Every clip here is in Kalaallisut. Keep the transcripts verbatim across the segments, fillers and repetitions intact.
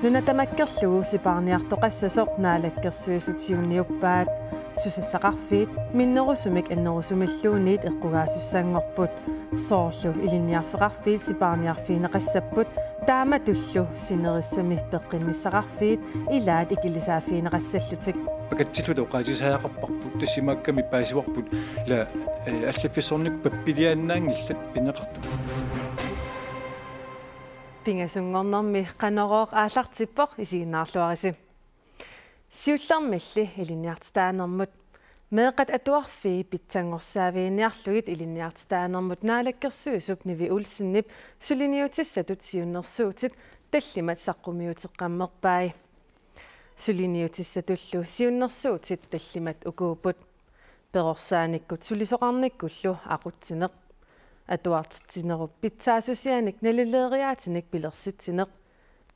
Nuna tamakkerlugu sipaarniartoqassasoq Naalakkersuisut siunniuppaat. Susassaqarfiit minnerusumik annerusumilluunniit eqqugaasussanngorput. Soorlu ilinniarfeqarfiit sipaarniarfigineqassapput, taamatullu sinerissami peqqinnissaqarfiit ilaat ikilisaaffigineqassallutik. Pakatsilluta oqaasisariaqarparput, tassa imaakkami paasivarput ila, eh, allaffissornikkut pappiliaannaanngillat pineqartut. Pingasunngornermi Qanorooq aallartippoq, isiginnaarluarisi. Siullermilli ilinniartitaanermut. Meeqqat atuarfii pitsanngorsaavigiinniarlugit ilinniartitaanermut naalakkersuisup Nivi Olsenip suliniutissatut siunnersuutit tallimat saqqummiuteqqammerpai. Suliniutissatullu siunnersuutit tallimat ukuupput: perorsaanikkut sulisoqarnikkullu aqutsineq, atuartitsinerup pitsaassusianik nalileeriaatinik pilersitsineq,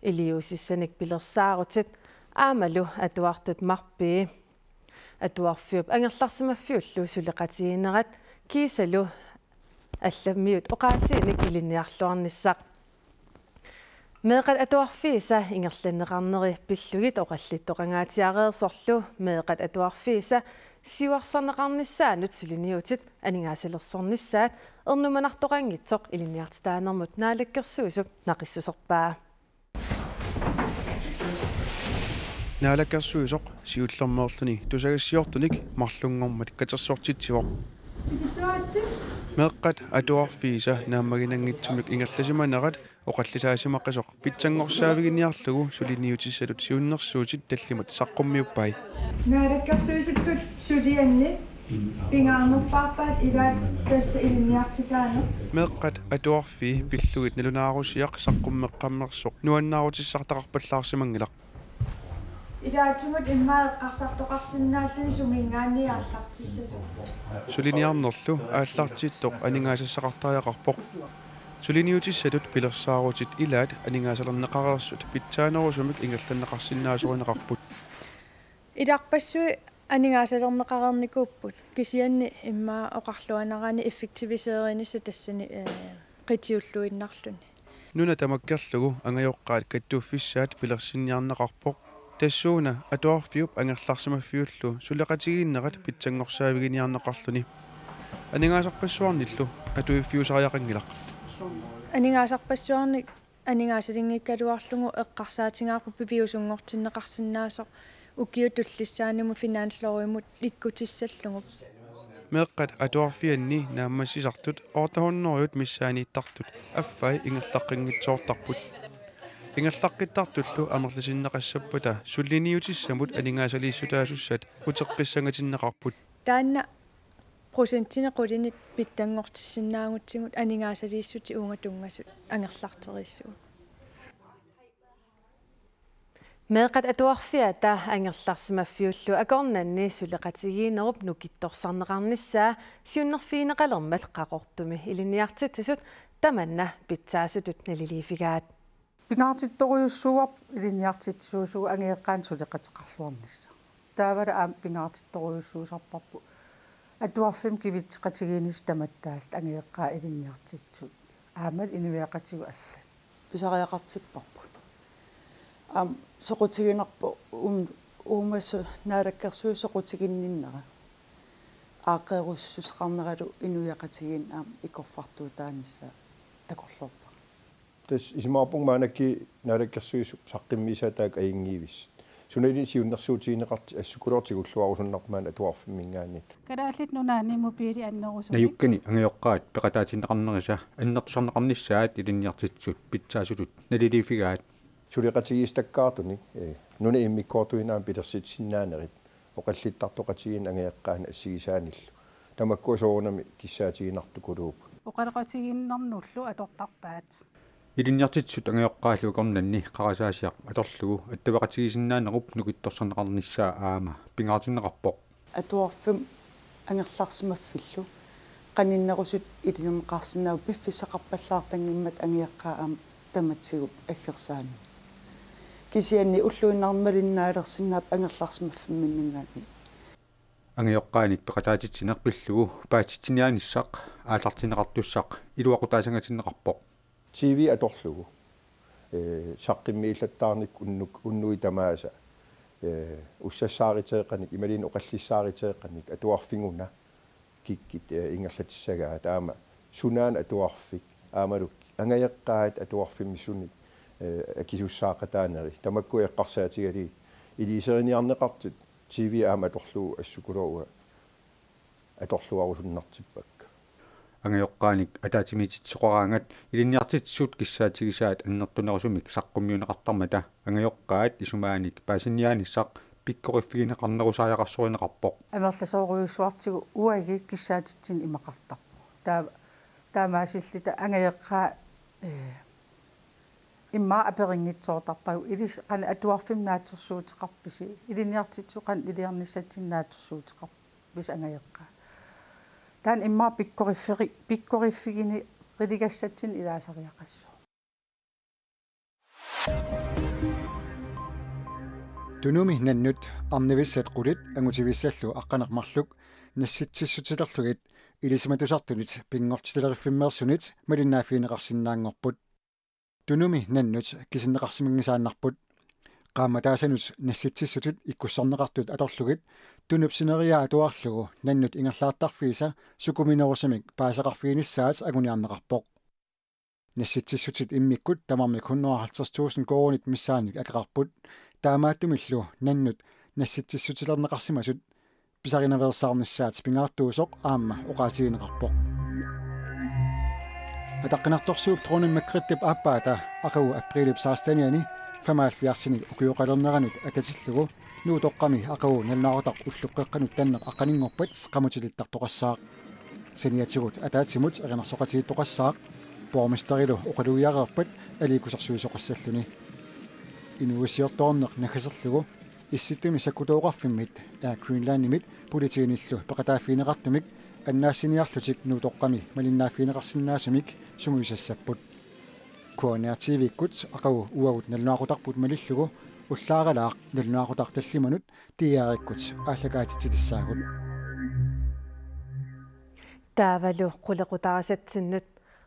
iliuusissanik pilersaarutit aammalu atuartut marpii. Atuarfiup angerlarsimaffiullu suleqatigiinnerat kiisalu allammiut oqaasiinik ilinniarluarnissaq. Meeqqat atuarfiisa ingerlanneqarneri pillugit oqallittoqangaatsiareersorlu meeqqat atuarfiisa siuarsarneqarnissaannut suliniutit aningaasalersornissaat ernumanartoqanngitsoq ilinniartitaanermut naalakkersuisup naqissuserpaa. Naalakkersuisoq siullermeerluni tusagassiortunik marlunngormat katersortitsivoq. Tikilluaritsi. Meeqqat atuarfiisa naammaginanngitsumik ingerlasimanerat oqallisaasimaqisoq pitsanngorsaavigiinniarlugu suliniutissatut siunnersuutit tallimat saqqummiuppai. Naalakkersuisuttut sulianni pingaarnerpaarpaat ilaat tassa ilinniartitaaneq. Meeqqat atuarfii pillugit nalunaarusiaq saqqummeqqammersoq nuannaarutissartaqarpallaarsimanngilaq. Ilaatigut immaqa eqqarsartoqarsinnaalluni suminngaanniit aallartissasoq. Suliniarnerlu aallartittoq aningaasassaqartariaqarpoq. Suliniutissatut pilersaarutit ilaat aningaasalerneqareersut pitsaanerusumik ingerlanneqarsinnaasorineqarput. Ilarpassui aningaasalerneqareernikuupput, kisianni immaqa oqarluanerani effektiviseerinissaq tassani, eh, qitiulluinnarluni. Nuna tamakkerlugu angajoqqaat kattuffissaat pilersinniarneqarpoq. Tassuuna atuarfiup angerlarsimaffiullu suleqatigiinnerat pitsanngorsaavigiinniarneqarluni. Aningaasarpassuarnillu atuiffiusariaqanngilaq. Aningaasarpassuarnik aningaasalinngikkaluarlugu eqqarsaatigaarput piviusunngortinneqarsinnaasoq ukiut tullissaanimut finanslovimut ikkutissallugu. Meeqqat atuarfianni naammassisartut otte hundrede missaaniittartut affai ingerlaqqinngitsoortarput. Ingerlaqqittartullu amerlisinneqassappata suliniutissamut aningaasaliissutaasussat uteqqissangatinneqarput. Taanna procentinik qulinit pitsanngortissinnaagutsigu aningaasaliissutit uunga tunngasut angerlarteriissuugut. Meeqqat atuarfiata angerlarsimaffiullu akornanni suleqatigiinnerup nukittorsarneqarnissaa siunnerfigineqalermat Qaqortumi ilinniartitsisut tamanna pitsaasutut naliliiffigaat. Pingaartittorujussuuarput ilinniartitsisuusugut angajoqqaanik suleqateqarluarnissaq. Taavalu aamma pingaartittorujussuusarparput atuarfimmi kivitseqatigiinnissaq tamattaallutik angajoqqaat ilinniartitsisut aammalu inuiaqatigiit allat. Pisariaqartipparput. Aamma soqutiginarpoq uum-, uumasut Naalakkersuisut soqutiginninnera. Aaqqeerussuseqarneralu inuiaqatigiinni aamma ikorfartuutaanissaa takorloorpara. Tassa isumaqarpunga maannakkut Naalakkersuisut saqqummiissaat taakku ajunngivissut. Sunaluunniit siunnersuutigineqartut assut kuluartigulluarusunnarput maani atuarfimminngaanniit. Kalaallit Nunaanni mobiili annerusumik. Najukkani angajoqqaat peqataatinneqarnerisa annertusarneqarnissaat ilinniartitsisut pitsaasutut naliliiffigaat. Suleqatigiissutakkaartunik, eh, nunap immikkoortuini aamma pilersitsisinnaanerit oqallittartoqatigiinneq angajoqqaanut assigisaanillu. Tamakkua soorunami kissaatiginartukuluupput. Oqaloqatigiinnernullu atortarpaat. Ilinniartitsisut angajoqqaallu akornanni qarasaasiaq atorlugu attaveqatigiissinnaanerup nukittorsarneqarnissaa aamma pingaartinneqarpoq. Atuarfimmi angerlarsimaffillu qaninnerusut iliorneqarsinnaavoq piffissaqarpallaartanngimmat angajoqqaat aamma tamatigut aggersaaneq. Kisianni ulluinnarni malinnaalersinnaapput angerlarsimaffimminninngaanniit. Angajoqqaanik peqataatitsineq pillugu paasitsiniaanissaq aallartinneqartussaq iluaqutaasangatinneqarpoq. T V atorlugu, ee, saqqummiillattaarnikkut unnuk-, unnuit tamaasa, ee, ussassaariteeqqanik, imaluunniit oqallissaariteeqqanik atuarfik una kikkut, ee, ingerlatissagaat, taama sunaana atuarfik, aammalu angajoqqaat atuarfimmi sunik, ee, akisussaaqataaneri, tamakku eqqarsaatigalugit iliuuseriniarneqartut T V aamma atorlugu assukuluuga atorluarusunnartippakka. Angajoqqaanik ataatsimiititsisoqaraangat ilinniartitsisut kissaatigisaat annertunerusumik saqqummiunneqartarmata angajoqqaat isumaanik paasiniaanissaq pikkoriffigineqarnerusariaqarsorineqarpoq. Amerlasoorujussuartigut uagut kissaatitsineq imaqartarpoq. Taa-, taamaasilluta angajoqqaat, ee, immaqa aperinngitsoortarpagut, ilissi qanoq atuarfimmi naatsorsuuteqarpisi, ilinniartitsisut qanoq iliornissatsinnik naatsorsuuteqarpisi angajoqqaat. Taanna immaqa pikkorifferi-, pikkoriffigineqarniassatsinnik ilaasariaqassaaq. Tunumi nannut arnavissat qulit angutivissallu aqqaneq-marluk nassitsissutilerlugit ilisimatusartunit pinngortitaleriffimmeriarlunit malinnaaffigineqarsinnaanngorput. Tunumi nannut kisinneqarsimanngisaannarput. Qaammataasanut nassitsissutit ikkussarneqartut atorlugit tunup sineriaa atuarlugu nannut ingerlaartarfiisa sukuminerusumik paasisaqarfiginissaat anguniarneqarpoq. Nassitsissutit immikkut tamarmik hundrede og halvtreds tusind koruunit missaannik akeqarput. Taamaattumillu nannut nassitsissutilerneqarsimasut pisarinaveersaarnissaat pingaartuusoq aamma oqaatigineqarpoq. Ataqqinartorsuup dronning Margrethep aappaata aqagu apriilip sekstenianni femoghalvfjerdsinik ukioqalerneranut atatillugu Nuutoqqami aqagu nalunaaqutaq ulloqqeqqanut Danmark aqqaninngorpat qamutilittartoqassaaq. Saniatigut ataatsimut erinarsoqatigiittoqassaaq, borgmesterilu oqalugiareerpat aliikkusersuisoqassalluni. Inuuissiortoorneq naggaserlugu Issittumi sakkutooqarfimmit Air Greenlandimit politiinillu peqataaffigineqartumik annaassiniarlutik Nuutoqqami malinnaaffigineqarsinnaasumik sungiusassapput. K N R T V-kkut aqagu uagut nalunaaqutarput malillugu ullaaralaaq nalunaaqutaq tallimanut D R-ikkut aallakaatitsitissaagut. Taavalu qulequtaasatsinnut.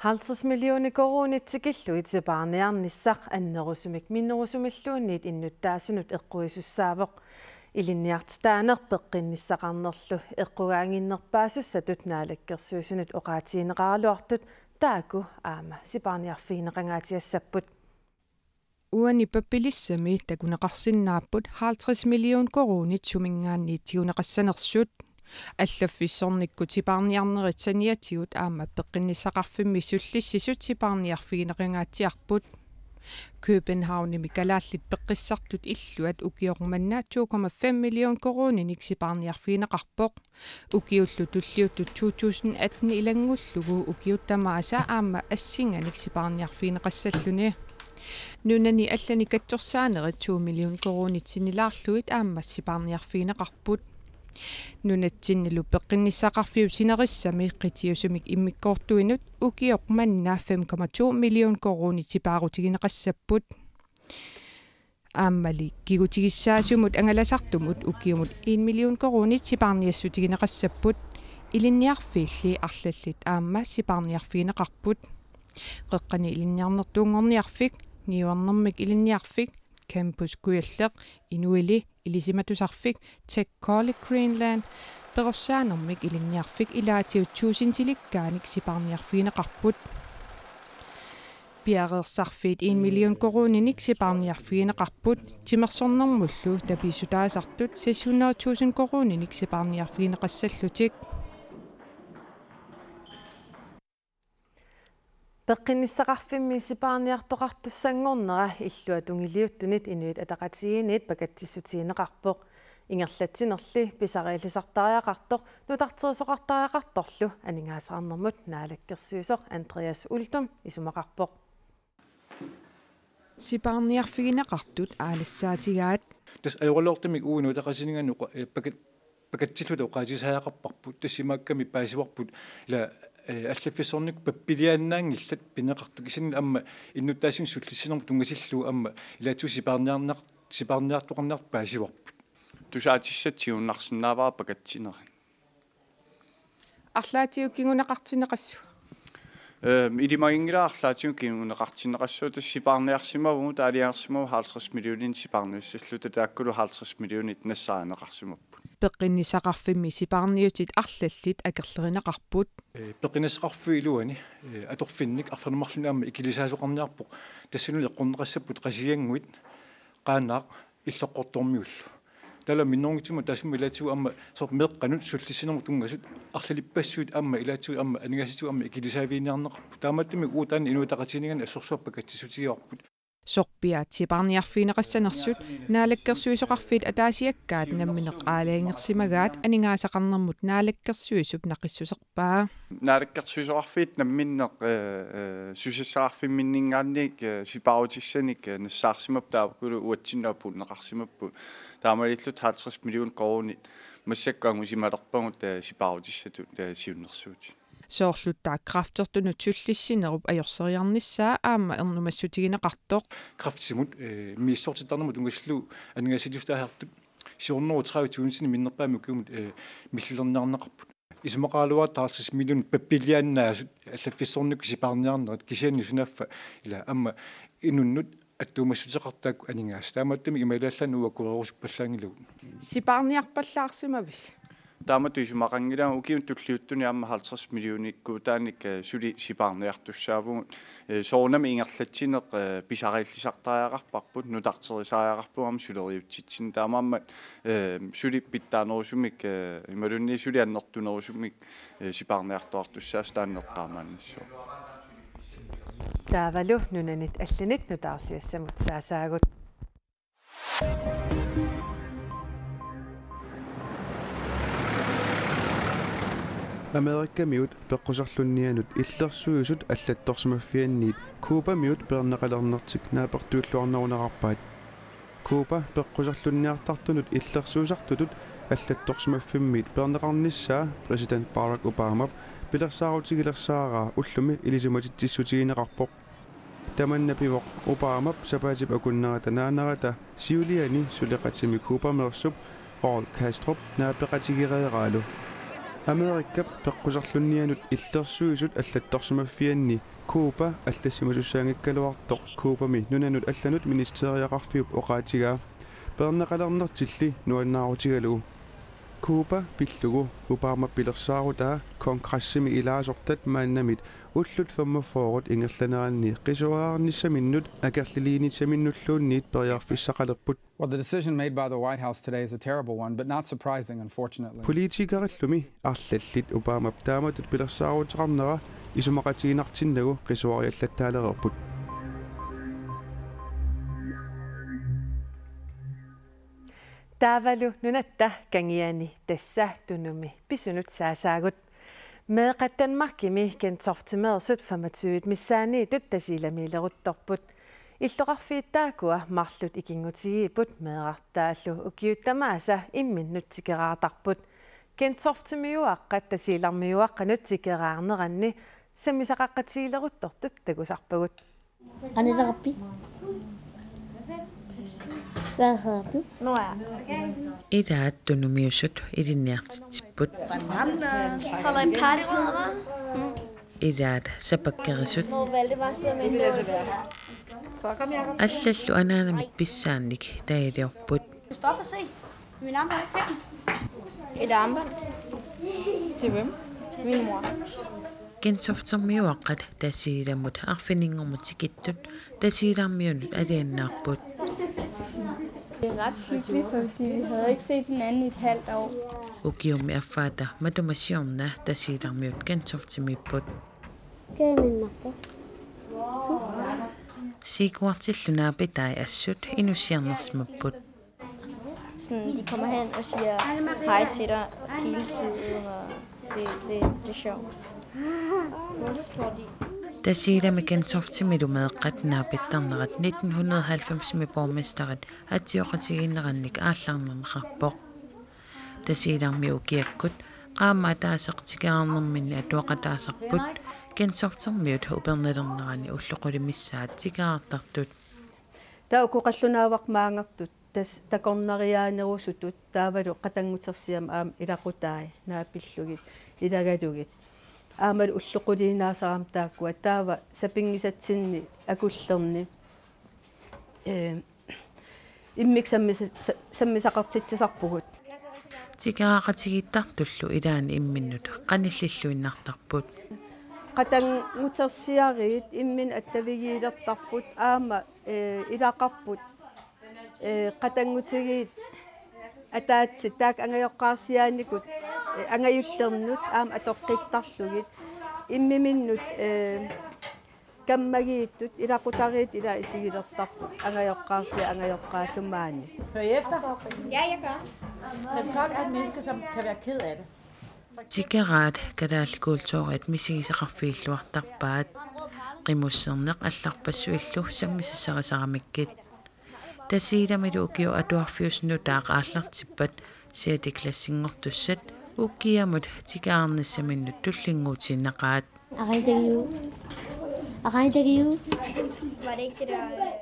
Halvtreds millioner koruunit tikillugit sipaarniarnissaq annerusumik minnerusumilluunniit innuttaasunut eqquisussaavoq. Ilinniartitaaneq peqqinnissaqarnerlu eqqugaannginnerpaasussatut Naalakkersuisunut oqaatigineqaraluartut taakku aamma sipaarniarfigineqangaatsiassapput. Uani pappilissami takuneqarsinnaapput halvtreds million koruunit suminngaanniit tiguneqassanersut. Allaffissornikkut sipaarniarnerit saniatigut aamma peqqinnissaqarfimmi sullissisut sipaarniarfigineqangaatsiarput. Københavnimi kalaallit peqqissartut illuat ukioq manna to komma fem million koruuninik sipaarniarfigineqarpoq. Ukiullu tulliuttut to tusind atten ilanngullugu ukiut tamaasa aamma assinganik sipaarniarfigineqassalluni. Nunani allani katsorsaanerit to million koruunit sinnilaarlugit aamma sipaarniarfigineqarput. Nunatsinnilu peqqinnissaqarfiup sinerissami qitiusumik immikkoortuinut ukioq manna fem komma to million koruunit sipaarutigineqassapput. Aammali kigutigissaasumut angalasartumut ukiumut en million koruunit sipaarniassutigineqassapput. Ilinniarfiilli arlallit aamma sipaarniarfigineqarput. Qeqqani Ilinniarnertuunngorniarfik, Niuernermik Ilinniarfik, Campus Kujalleq, Inuili, Ilisimatusarfik, Tech College Greenland, Perorsaanermik Ilinniarfik ilaatigut tuusintilikkaanik sipaarniarfigineqarput. Piareersarfiit en million koruuninik sipaarniarfigineqarput, timersornermullu tapiissutaasartut seks hundrede tusind koruuninik sipaarniarfigineqassallutik. Peqqinnissaqarfimmi sipaarniartoqartussanngornera illuatungiliuttunit Inuit Ataqatigiinniit pakatsissutigineqarpoq. Ingerlatsinerli pisariillisartariaqartoq nutarterisoqartariaqartorlu aningaasaarnermut naalakkersuisoq Andreas Uldum isumaqarpoq. Sipaarniarfigineqartut aalassaatigaat. Tassa ajoraluartumik uagut Inuit Ataqatigiinninngaanniit oqa-, eh, pakat-, pakatsilluta oqaatigisariaqarparput, tassa imaakkami paasivarput ila, eh, allaffissornikkut pappiliaannaanngillat pineqartut, kisianni aamma innuttaasunik sullissinermut tunngatillugu aamma ilaatigut sipaarniarneq-, sipaarniartoqarniartut paasivarput. Tusaatissat siunnarsinnaavara pakatsinerat. Arlaatigut kinguneqartinneqassaaq. Ehm, ilimaginngilara arlaatigut kinguneqartinneqassaaq, tassa sipaarniarsimavugut, taava aalajangersimavugut halvtreds millionit sipaarnissalluta, taakkulu halvtreds millionit nassaaneqarsimapput. Peqqinnissaqarfimmi sipaarniutit arlallit akerlerineqarput. Ee, peqqinnissaqarfiup iluani, ee, atorfinnik arfineq-marlunnik aamma ikilisaasoqarniarpoq. Tassunili eqqorneqassapput Qasigiannguit, Qaanaaq, Illoqqortoormiullu. Taavalu minnerunngitsumik taassuma ilaatigut aamma soorlu meeqqanut sullissinermut tunngasut arlalippassuit aamma ilaatigut aamma aningaasatigut aamma ikilisaaviginiarneqarput. Taamaattumik uagut taanna Inuit Ataqatigiinninngaanniit assorsuaq pakatsissutigaarput. Sorpiaat sipaarniarfigineqassanersut Naalakkersuisoqarfiit ataasiakkaat nammineq aalajangersimagaat aningaasaqarnermut Naalakkersuisup naqissuserpaa. Naalakkersuisoqarfiit namminneq, ee, ee, susassaqarfimminninngaanniit, ee, sipaarutissanik, ee, nassaarsimapput, taakkulu uatsinnut apuunneqarsimapput. Taamaalilluta halvtreds million koruunit massakkut angusimalerpagut, ee, sipaarutissatut, ee, siunnersuutit. Soorlulluta kræftertunut sullissinerup ajorseriarnissaa aamma ernumassutigineqartoq. Kræftimut, ee, misissortittarnermut tunngatillugu aningaasaliissutaasartut syv hundrede og tredive tusind minnerpaamik ukiumut, ee, millilerniarneqarput. Isumaqaraluartoq halvtreds millionit pappiliaannaasut allaffissornikkut sipaarniarnerat, kisianni sunaaffa ila aamma inunnut attuumassuteqartut taakku aningaasat. Taamaattumik imaaliallaannaq uagut akuererusuppallaanngilagut. Sipaarniarpallaarsimavisi? Taamatut isumaqanngilanga, ukiuni tulliuttuni aamma halvtreds millionikkuutaanik, ee, suli sipaarniartussaavugut. Ee, soorunami ingerlatsineq, ee, pisariillisartariaqarparput, nutarterisariaqarpugut aamma suleriaatsitsinni. Taamaammat, ee, suli pitsaanerusumik, ee, imaluunniit suli annertunerusumik, ee, sipaarniartuartussaasoq taanna eqqaamaannassaaq. Taavalu nunanit allanit nutaarsiassamut saasaagut. Amerikamiut peqquserlunnianut illersuisut allattorsimaffianniit Cubamiut peerneqalernertik naapertuilluarnerunerarpaat. Cuba peqquserlunniartartunut illersuisartutut allattorsimaffimmiit peerneqarnissaa præsident Barack Obamap pilersaarutigilersaaraa ullumi ilisimatitsissutigineqarpoq. Tamanna pivoq Obamap sapaatip akunnerata naanerata siuliani suleqatimi Cubameersup Raul Castrop naapeqatigereeraalu. Amerikap peqquserlunnianut illersuisut allattorsimaffianni Cuba allassimasussaanngikkaluartoq Cubami nunanut allanut ministeriaqarfiup oqaatigaa, peerneqalernertilli nuannaarutigalugu. Cuba pillugu Obamap pilersaarutaa kongressimi ilaasortat maannamit ullut femogfyrre ingerlaneranni qisuariarnissaminnut akerliliinissaminnulluunniit periarfissaqalerput. Well, the decision made by the White House today is a terrible one, but not surprising, unfortunately. Politikerillumi arlallit Obamap taamatut pilersaaruteqarnera isumaqatiginartinnagu qisuariallattaalereerput. Taavalu Nunatta Kangiani tassa Tunumi pisunut saasaagut. Meeqqat Danmarkimi gentoftemeersut femogtyve missaanniittut Tasiilamiileruttorput. Illoqarfiit taakkua marluk ikinngutigiipput meerartaallu ukiut tamaasa imminnut tikeraartarput. Gentoftemiuaqqat Tasiilarmiuaqqanut tikeraarneranni sammisaqaqatigiileruttortut takusarpagut. Qanilaqarpi. Hvad hedder du? Noah. Ilaat Tunumiusut ilinniartitsipput. Holder i parrygryder, hva'? Ilaat sapakkerisut. Hvor Valdemar sidder med en låg. Allallu anaanamik pissaannik taagiliorput. Stop og se. Min armbånd er ikke pæn. Et armbånd. Til hvem? Min mor. Gentoftermiuaqqat Tasiilamut arfininngormat tikittut Tasiilarmiunut alianaarput. Det er ret hyggeligt, fordi vi havde ikke set hinanden i et halvt år. Ukiummi affaata matuma siorna Tasiilarmiut Gentoftemiipput. Siikuartillu naapitai assut inussiarnarsimapput. Sådan, de kommer hen og siger hej til dig hele tiden, og det, det, det er sjovt. Tasiilami Gentoftemilu meeqqat naapittarnerat nitten hundrede og halvfemsimi borgmesterit atsioqatigiinnerannik aallarnerneqarpoq. Tasiilarmiut ukiakkut qaammat ataaseq tikeraarnerminni atuaqataasarput Gentoftermiut upernalernerani ullut qulit missaat tikeraartartut. Taava uku qallunaavaq maangertut Tassa takornariaanerusutut taavalu qatanngutersiami aamma ilaqutai naapillugit ilagalugit. Aammalu ullut quliinnaasarami taakkua taava sapinngisatsinni akullerni, ee, immikkut sammisa-, sa-, sammisaqartitsisarpugut. Tikeraaqatigiittartullu ilaanni imminnut qanillilluinnartarput. Qatanngutersiariit imminnut attavigiilertarput aamma, ee, ilaqarput, ee, qatanngutigiit ataatsit taakku angajoqqaarsiaanikut, ee, angajullernut aamma atoqqittarlugit immiminnut, ee, kammagiittut ilaqutariit ilaa isigilertarput angajoqqaarsiaq angajoqqaallu maani. Hører I efter? Ja, jeg gør. Kan vi godt have et menneske, som kan være ked af det? Tikeraat kalaallit kulturit misigisaqarfigilluartarpaat, qimusserneq allarpassuillu sammisassarisaramikkit. Tasiilamilu ukiut atuarfiusut nutaaq aallartippat sjette klassinngortussat ukiamut tikeraarnissaminnut tullinnguutiinnaqaat. Aqagu takiuk. Aqagu takiuk. Var det ikke det der, øh,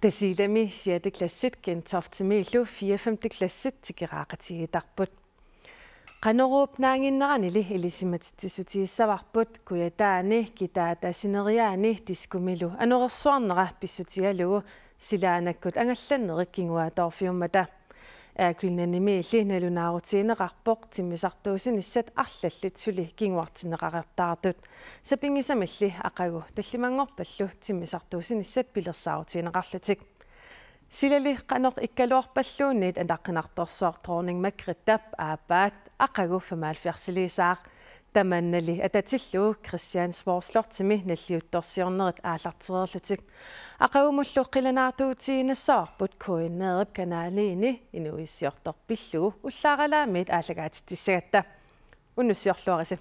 Tasiilami sjette klassit Gentofte-miillu fire femte klassit tikeraaqatigiittarput. Qanoruup naannginneranili ilisimatitsissutigissavarput Kujataani kitaata sineriaani diskomilu anorersuarnera pissutigalugu silaannakkut angallannerit kinguaattoorfiummata. Air Greenlandimiilli nalunaarutigineqarpoq timmisartuusinissat arlallit suli kinguartinneqareertartut. Sapinngisamilli aqagu tallimanngorpallu timmisartuusinissat pilersaarutigineqarlutik. Silali qanoq ikkaluarpalluunniit ataqqinartorsuaq Dronning Margrethe aappaat aqagu femoghalvfjerdsiliisaaq. Tamannali atatillugu Christiansborg Slottimi nalliuttorsiornerit aallartereerlutik. Aqagumullu qilanaartuutigiinnassavarput K N R-ip kanaliini inuuissiortoq pillugu ullaaralaammiit aallakaatitsissagatta. Unnussiorluarisi.